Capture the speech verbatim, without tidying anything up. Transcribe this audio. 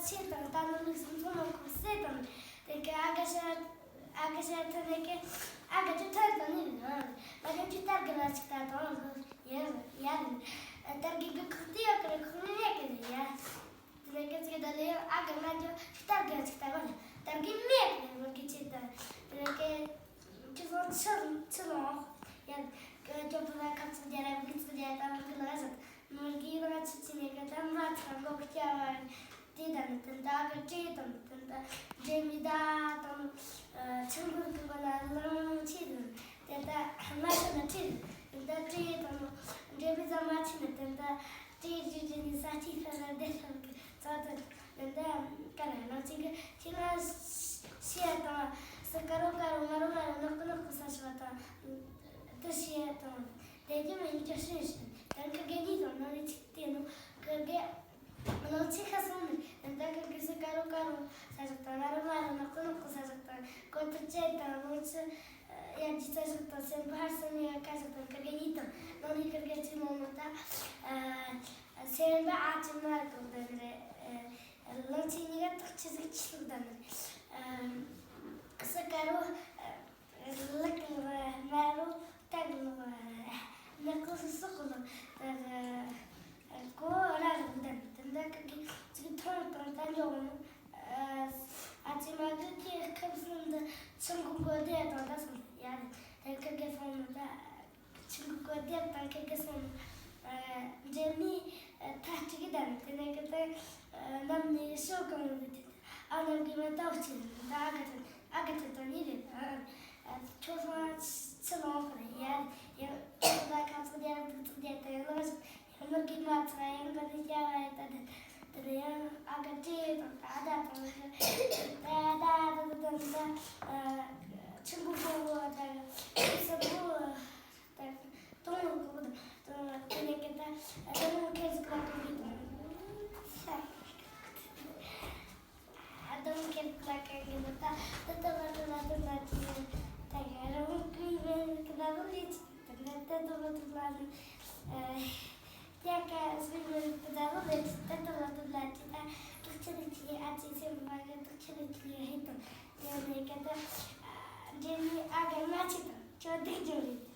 ཆེ་དང་། ད་ནོར་ལུག་སུམ་ཚོགས་མང་པོ་བསད་དང་། དེ་གི་ཨ་ག་ཤ་ཨ་ག་ཤ་ཐོན་ནས་གི་ཨ་ག་ཅུ་ཐར་དང་ནི་རེད། ང་ང་ཅུ་ཐར་གི་ལ་ཅིག་ད་དང་ཡ་ཡ་རེད། ཐར་གི་གི་ཁོག་ཏི་ཡོད་གི་རེད། ཁོག་ནི་མེད་གི་རེད་ཡ། དེ་ནས་གི་ཅིག་ད་ལེ་ཨ་ག་ང་ཅུ་ཐར་གི་ཅིག་ད་ག་ལ་ཐར་གི་མེད་གི་རེད། ནོར་གི་ཆེ་དང་། དེ་ནས་གི་ཁྱེད་ཚོ་ཆུ་ཆུ་ལོངས་ཡ། ཁྱོད་པ་ལ་ཁབ་ཚིག་རྒྱ་ར་བུ་ཚིག་རྒྱ་ད་བུ་གི་ལ་ཟེར། ནོར་གི་ལ་ཆུ་ཆེ་ནས་གི་ད་མ་ཚ་མགོ་སྐྱ་བ་དེ་ད་ནི་དེ་ད་གི་བྲེ་དང་། དེ་ད་འདྲེ་མི་ད་དང་། ཆུ་འགུལ་གི་གོ་ན་ལང་ཆེ་དང་། དེ་ད་མ་ཆུ་ན་བྲེ་དང་། དེ་ད་བྲེ་དང་། འདྲེ་མི་ད་མ་ཆེ་ན་དེ་ད་བྲེ་བྲེ་བྲེ་ནི་ས་ཆི་ས་ལ་དེ་ལ་གི་ཙ་ད། དེ་ད་ག་ལ་ལང་ཆེ་གི་ཁྱེད་ལ་ཤི་ཡ་དང་། སུ་ཀ་རོ་ཀ་རོ་ང་རོ་ང་རོ་ནག་གི་ནག་གི་ས་ཤི་བ་དང་། དེ་ཤི་ཡ་དང་། དེ་རྒྱུ་མ་ཡིན་ཀྱང་ཤི་ཤི་དང་། ཁི་དགེ་གཉིས་དང་ནང་ནས་ཚིག་དེ་ནོ་ཁི་དགེ་ནང་ཚིག་ཁ་སོང་ནས། དེ་ད་ཁི་དགེ་སུ་ཀ་རོ་ཀ་རོ་ས་ཞིག་དང་། ང་རོ་ང་རོ་ནག་གི་ནག་གི་ས་ཞིག་དང་། ཀོ་ཐུར་ཅེ་དང་ནང་ཚིག་ཡ་ཇི་ས་ཞིག་དང་། སེམས་པ་ཧར་སོང་ཡ་ཁ་ཞིག་དང་། ཁི་དགེ་གཉིས་དང་ནང་ནས་ཁི་དགེ་ཅི་ནོ་ནོ་ད། སེམས་པ་ཨ་ཅི་མ་གོ་དང་རེད། ལང་ཚེ་གཉིས་ཀ་ཐག་ཆི་ཟིག་ཆི་ལུགས་དང་ནི། སུ་ཀ་རོ་ལག་གི་ལག་དམར་རོ་སྟག་གི་ལག་ནག་གི་སོག་གི་ལག་གོ་ར་རུ་དང་། དེ་འདྲ་གི་ཅིག་མཐོང་དང་ད་འཇོག་ནི། ཨ་ཅེ་མ་གི་ཁྱེད་ཁབ་སོང་འདི་ཆུ་འགུལ་གོ་དེ་དང་ད་སོང་ཡ་རེད། དེ་ཁི་དགེ་སོང་ནི་ད། ཆུ་འགུལ་གོ་དེབ་དང་ཁི་དགེ་སོང་། འདྲེ་མི་ཐ་ཅིག་གི་དང་། དེ་ནས་གི་ད་ནམ་ནས་ཤོ་གང་ལུགས་དེ། ཨ་ནམ་གི་མ་ད་ཅི་ད་ཨ་ག་ཐོན་ཨ་ག་ཐོན་དང་ནི་རེད། ཁྱོད་སོང་ཆུ་ལོངས་ཁོ་རེད་ཡ། ཡ་ད་ཁ་ཚོ་དེ་ར་དུ་ཚོ་དེ་དེ་ལོངས་ཤོག་ཡ། ནོར་གི་མ་ཚ་ཡང་ག་དེ་ཡ་བ་ཡ་ད་དེ་དེ་ཡང་ཨ་ག་ཏྲེ་དང་ད་ད་དང་ད་ད་ད་ད་ད་ཆུ་འགུལ་གོ་བོ་ད་ས་བོ། ད་དུང་ལོ་གོ་དང་དུང་ལོ་དེ་ནས་གི་ད་དུང་ལོ་ཁེར་ཟིག་ལ་གོ་གི་དང་། དུང་ལོ་ཁེར་ཟིག་ལ་གོ་གི་དང་། ད་ད་ལ་ད་ལ་ད་ལ་ཅི་ད་ག་རང་གི་མེ་གི་ད་ལོ་ལེ་ཅི་ད་ད་ད་ལོ་ད་ལ་ཡ་ག་སུ་མེ་གི་ད་ལོ་ལེ་ཅི་ད་ད་ལ་ད་ལ་ཅི་ད་ཏག་ཆི་ད་ཅི་ཨ་ཅི་སེམས་མ་གི་ཏག་ཆི་ད་ཅི་ཧེ་དང་། དེ་ནས་གི་ད་འདྲེ་མི་ཨ་ག་ང་ཅི་དང་ཁྱོད་དེ་ཇོ་རེད།